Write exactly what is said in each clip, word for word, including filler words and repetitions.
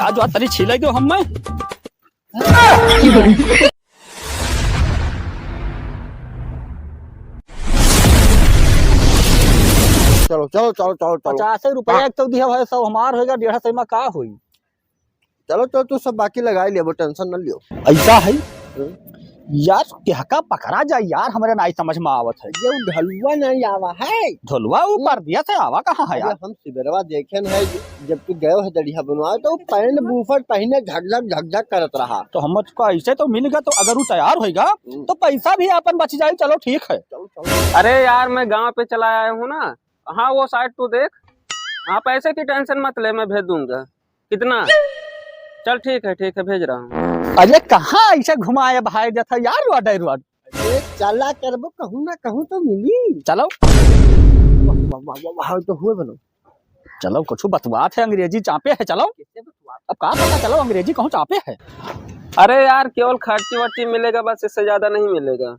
आज बात तनी छीलाई दो हमें। चलो, चलो, चलो, चलो, चलो। पचास रुपया एक तो दिया भाई, सौ हमार होएगा, डेढ़ सौ में का होई? चलो, चलो, तू सब बाकी लगाई लेबो, tension न लियो। ऐसा है? हम्म। यार, केहका पकड़ा जाए यार, हमरे नाई समझ में आवत है। ये ढलुआ नहीं आवा है। ढलुआ ऊपर दिया से आवा कहाँ है अरे, यार? हम सिबेरवा देखेन है, जब तू गयो है दड़िया बनवाए, तो वो पैंट बूफर पहिने झकझक, झकझक करत रहा। तो हम उसको ऐसे तो मिल गया, तो अगर वो तैयार होएगा, हम्म। तो पैसा भी अपन बच जाए। चलो, ठीक है। चलो, चलो। अरे यार, मैं गांव पे चला आया हूँ ना। हाँ, वो side तू देख। हाँ, पैसे की tension मत ले, मैं भेज दूंगा। कितना? चल ठीक है, ठीक है, भेज रहा हूँ। अरे कहाँ ऐसे घुमाए भाई देता यार, road है road। अरे चला करबो, कहूँ ना कहूँ तो मिली। चलो। वाह, वाह, वाह, वाह, तो हुए बनो। चलो, कुछ बतवात है, अंग्रेजी चापे है, चलो। कैसे बतवात? अब का पता, चलो, अंग्रेजी कहूँ चापे है। अरे यार, केवल खर्ची वर्ची मिलेगा बस, इससे ज्यादा नहीं मिलेगा।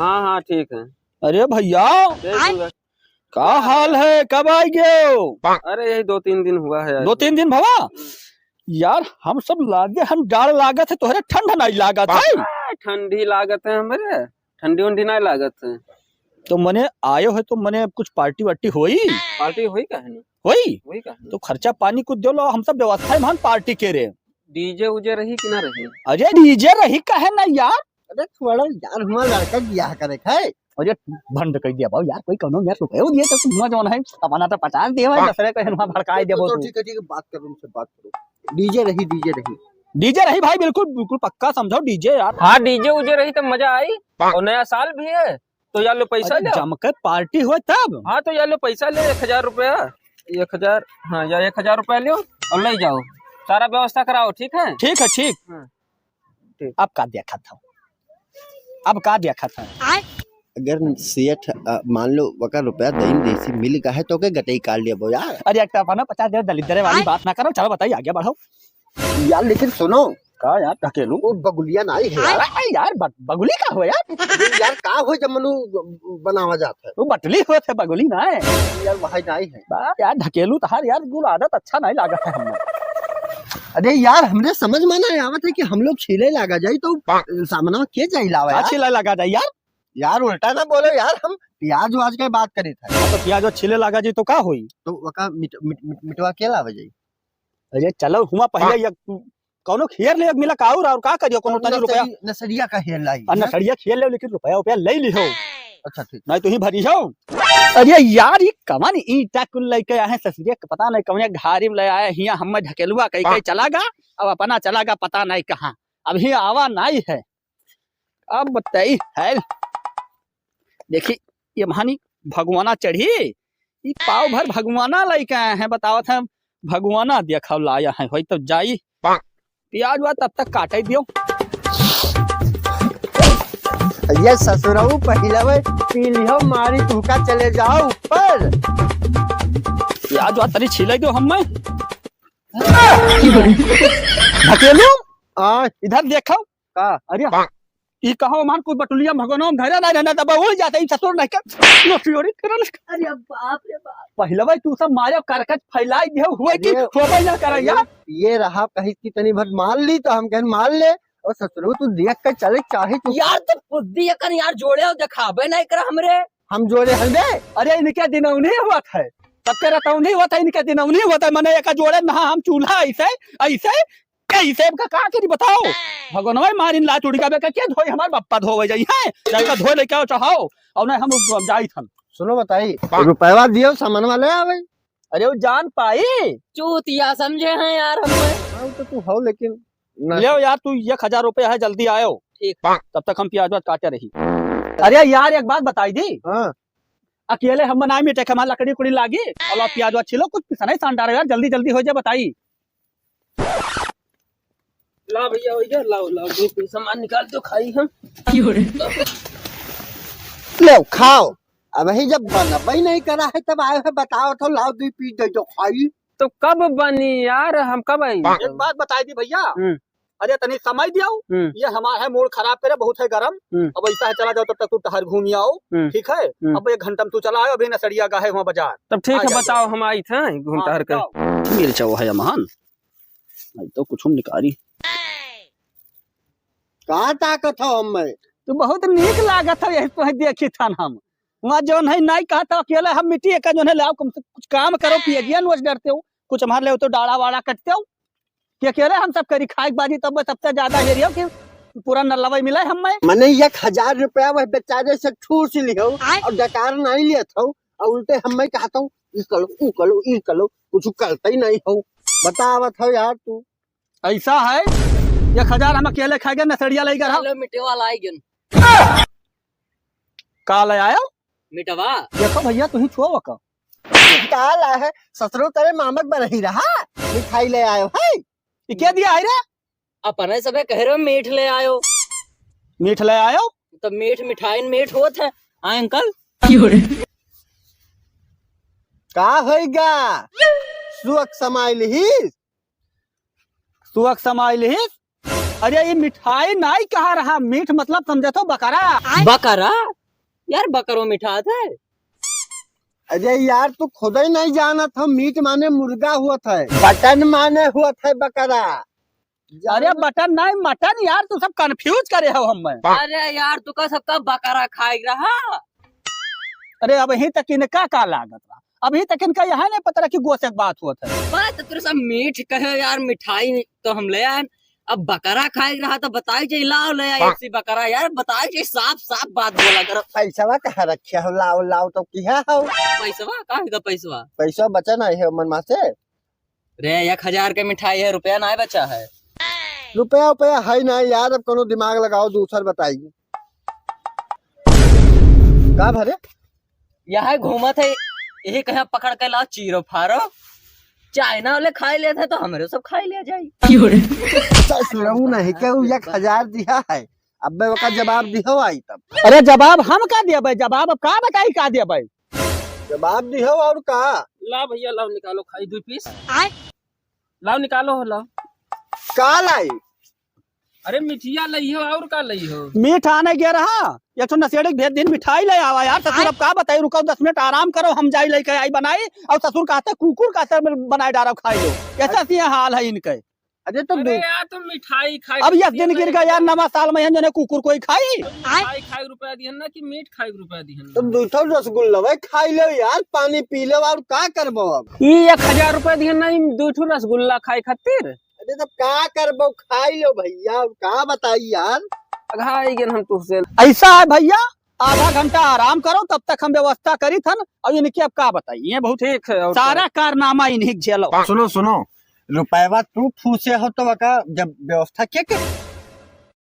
हाँ, हाँ, ठीक है। अरे भैया, दे दूंगा। का हाल है? कब आइ गयो? अरे, यही दो तीन दिन हुआ है। दो तीन दिन भवा? हम्म। यार, हम सब लागे, हम जाड़ लागत है, तोहरे ठंड नहीं लागत है। आ, ठंडी लागत है हमरे, ठंडी उंडी नहीं लागत है। तो मने आयो है, तो मने कुछ party वार्टी होई? Party होई काहे ना? होई? होई काहे ना? तो खर्चा पानी कुछ दे लो, हम सब व्यवस्था है, हम party के रे। DJ उजे रही कि ना रही? अरे, DJ रही काहे ना यार? अरे छोड़ो यार, हुआ लड़का बियाह करे के है। अरे भंड कह दिया बाबू यार, कोई कौनो यार रुपये दिए तो हुआ जौन है, अपना तो पचास दिए भाई, हाँ। दूसरे को हुआ भड़काए दिया तो बहुत। ठीक है, ठीक है, बात करो उनसे, बात करो। DJ रही, DJ रही। DJ रही भाई, बिल्कुल, बिल्कुल पक्का समझो DJ यार। हाँ, DJ उजे रही तो मजा आई। और नया साल भी है, तो या लो पैसा अरे ले। जम के party हो तब। हाँ, तो या लो पैसा ले, एक हजार रुपया, एक हजार, हाँ, या एक हजार रुपया लियो और ले जाओ, सारा व्यवस्था कराओ, ठीक है? ठीक है, ठीक। हाँ। ठीक। अब का देखत हो? अब का देखत हो? अगर सेठ, अ, मान लो, वका रुपया दइन देसी मिल गए तो के गटई काट लेबो यार। अरे, एक तो अपना पचास हजार दलिद्दरे वाली बात ना करो, चलो बताइए, आगे बढ़ो। यार, लेकिन सुनो। का यार, ढकेलू? वो बगुलिया नाई है यार। अरे यार, बग-, बगुली का हो यार? अरे यार, का हो जब मनु बनावा जात है? वो बटली होत है, बगुली ना है। यार, वही नाई है। बा-, यार, ढकेलू तहार यार, गुल आदत अच्छा नहीं लागत है हमने। अरे यार, हमरे समझ में ना आवत है कि हम लोग छीले लागा जाई तो सामना के जाई लावा का यार? छीले लागा जाई यार? यार, उल्टा ना बोलो यार, हम प्याज वाज के बात करी था। तो प्याज वाज छीले लागा जाई तो का होई? तो वका मिट-, मिट-, मिट-, मिटवा के लावा जाई? अरे चलो, हुआ पहले हाँ। ये कौनो खेर ले मिला का और, और का करियो, कौनो तनी रुपया? नसरी-, नसरिया का हेर लाई, और हैं? नसरिया खेर ले, लेकिन रुपया उपया ले लिहो। अच्छा, ठीक। नहीं तो ही भरी हो। अरे यार, ये कवन ईटा कुल लेके आए हैं ससुरे, पता नहीं कौन घारी में ले आए हिया, हम ढकेलुआ कह के हाँ। चला गा, अब अपना चला गा पता नहीं कहाँ, अभी आवा नहीं है। अब बताई है, देखी, ये महानी भगवाना चढ़ी, ई पाव भर भगवाना लेके आए हैं, बतावत हैं, भगवाना देखा लाया है, होई तब जाई। प्याज हुआ तब तक काटे दियो। ये ससुरऊ पहिलवे पी लियो, मारी तुहका चले जाओ ऊपर। प्याज हुआ तनी छीले दो हमें। ढकेलू, आ? इधर देखो। का? अरे, ई कहो मान कुछ बटुलिया भगवान धरे ना रहना, तब उड़ जाते, ई ससुर नहीं कर, लो चोरी करल। अरे बाप रे बाप। पहले भाई तू सब मारे करकट फैलाई दे हुए कि अरे, होबे ना करे अरे, यार। ये रहा कहीं की तनी भर मार ली तो हम कहन मार ले, और ससुरो तू देख के चले चाहे तू। यार तो बुद्धि एकन यार जोड़े और दिखाबे नहीं कर हमरे। हम जोड़े हन बे। अरे इनके दिनौनी हुआ था, सबके रतौनी हुआ था, इनके दिनौनी हुआ था, मने एक जोड़े नहा हम चूल्हा ऐसे, ऐसे, ए, ई सेब का का करी बताओ? भगवानवा मारिन ला चुड़ी का बेका के धोई, हमार बप्पा धोवे जाई है, जाई का धोए लेके आओ चढ़ाओ, और नहीं हम जाई थन। सुनो बताई, रुपया दियो सामान वाले आवे। अरे वो जान पाई। चूतिया समझे हैं यार हम। हाँ, तो तू हो लेकिन ना। ले यार, तू एक हजार रुपया है, जल्दी आयो। ठीक। तब तक हम प्याज व्याज काटे रही। अरे यार, एक बात बताई दी। हाँ। अकेले हम बनाए मीठे के हमार लकड़ी उकड़ी लागी, और आप प्याज व्याज छीलो, कुछ पिसना ही सांडार यार, जल्दी जल्दी हो जाए, बताई। ला भैया, हो गया, लाओ, लाओ, दो पीस सामान निकाल दो, खाई हम। क्यों रे? लो, खाओ। अब ही जब बनबे नहीं करा है, तब आए हो, बताओ तो, लाओ, दो पीस दे दो, खाई। तो कब बनी यार, हम कब आई? एक बात बताई दी भैया। हम्म। अरे, तनी समय दियो। हम्म। ये हमार है, मूड खराब करे, बहुत है गरम। हम्म। अब ऐसा है, चला जाओ, तब तक तू टहर घूम आओ, हम्म। ठीक है? हम्म। अब एक घंटा में तू चला आयो, अभी नसड़िया गाहे हुआ बाजार। तब ठीक है, बताओ, हम आई थे घूम टहर के। मिर्चा वो है, महान। नहीं तो कुछ हम निकारी। का ताकत हो हम में? तू बहुत नीक लागत हो, यही तो देखी थन हम। वहाँ जौन है नहीं कहत हो, अकेले हम मिट्टी एक जौन है ले आओ, कम से कुछ काम करो, पियगिया नोच डरते हो, कुछ हमारे ले तो डाड़ा वाड़ा कटते हो। के अकेले हम सब करी खाए के बाजी, तब सबसे ज्यादा हेरियो कि पूरा नल्लवई मिले हम में। मने एक हजार रुपया वह बेचारे से ठूस लिहो आय। और डकार नहीं लेत हो, और उल्टे हम में कहत हो, "ई कलो, ऊ कलो, ई कलो", कुछ करते ही नहीं हो। बतावत हो यार तू। ऐसा है, एक हजार हम अकेले खाए गए, नसड़िया ले गए। चलो, मिटे वाला आई गन। का ले आयो? मिटवा। देखो भैया, तू ही छुओ का। का ला है? ससुरो तेरे मामक बरही रहा, मिठाई ले आयो है। ये क्या दिया है रे? अपने सबे कह रहे हो मीठ ले आयो। मीठ ले आयो? तो मीठ मिठाई में मीठ होत है। हाँ अंकल। का होइगा? सुअक समाइल ही। सुअक समाइल ही। अरे ये मिठाई नाई कहा रहा, मीठ मतलब समझे तो बकरा। बकरा? यार बकरो मिठात है। अरे यार तू खुद ही नहीं जानत हो, मीट माने मुर्गा होत है, बटन माने होत है बकरा। अरे बटन नहीं मटन यार, तू सब confuse करे हो हम में। अरे यार तू का सबका बकरा खाए रहा। अरे अबहीं तक इनका का लागत रहा, अबहीं तक इनका यह नहीं पता रहा कि गोसे के बात होत है। बात तो तेरे सब मीठ कहे यार, मिठाई तो हम ले आए, अब बकरा खाए रहा तो बताई जे लाओ ले आए एक सी बकरा यार, बताई जे साफ साफ बात बोला करो। पैसवा कहाँ रखे हो? लाओ लाओ तो किहा हो। पैसवा कहाँ है पैसवा? पैसा बचा नहीं है मन मा से। रे एक हजार के मिठाई है, रुपया ना बचा है। रुपया उपया है ना यार, अब कोनो दिमाग लगाओ, दूसर बताई। का भरे? यह घूमत है, यही कहे पकड़ के लाओ, चीरो फारो। चाइना वाले खाई लेत है तो हमरे सब खाई ले जाई। ससुरऊ नहीं के उ एक हजार दिया है, अबे ओका जवाब दिहो आई तब। अरे जवाब हम का देबे, जवाब अब का बताई का देबे? जवाब दिहो और का? ला भैया, लाओ निकालो, खाई दो पीस। आय? लाओ निकालो हो, लाओ। का लाई? अरे मिठिया लइहो, और का लइहो? मीठ आने गया रहा, एक ठो नशेड़ी के भेज दिन मिठाई ले आवा यार। ससुर अब का बताई, रुको दस मिनट आराम करो, हम जाई लेके आई बनाई। और ससुर कहते कुकुर का सर में बनाए डारो खाई लो, ऐसा सी हाल है इनके। अरे तो अरे दू- यार, तुम मिठाई खाए अब के यस दिन रुपया गिर गया यार, दिहन। नवा साल में हम जने कुकुर कोई खाई। मिठाई खाए के रुपया दिहन ना कि मीठ खाए के रुपया दिहन? तो दू ठो रसगुल्ला भाई खाई लो यार, पानी पी लो, और का करबो अब? ई एक हजार रुपया दिहन ना, ई दू ठो रसगुल्ला खाए खातिर। अरे तब का करबो, खाई लो भैया, और का बताई यार। अघाई गेन हम तुहसे। ऐसा है भैया, आधा घंटा आराम करो, तब तक हम व्यवस्था करी थन। और इनके अब का बताई, ये बहुत ठीक है, और सारा का? कारनामा इन्हीं के झेलो। सुनो सुनो, रुपयवा तू ठूसे हो तो वका जब व्यवस्था के के?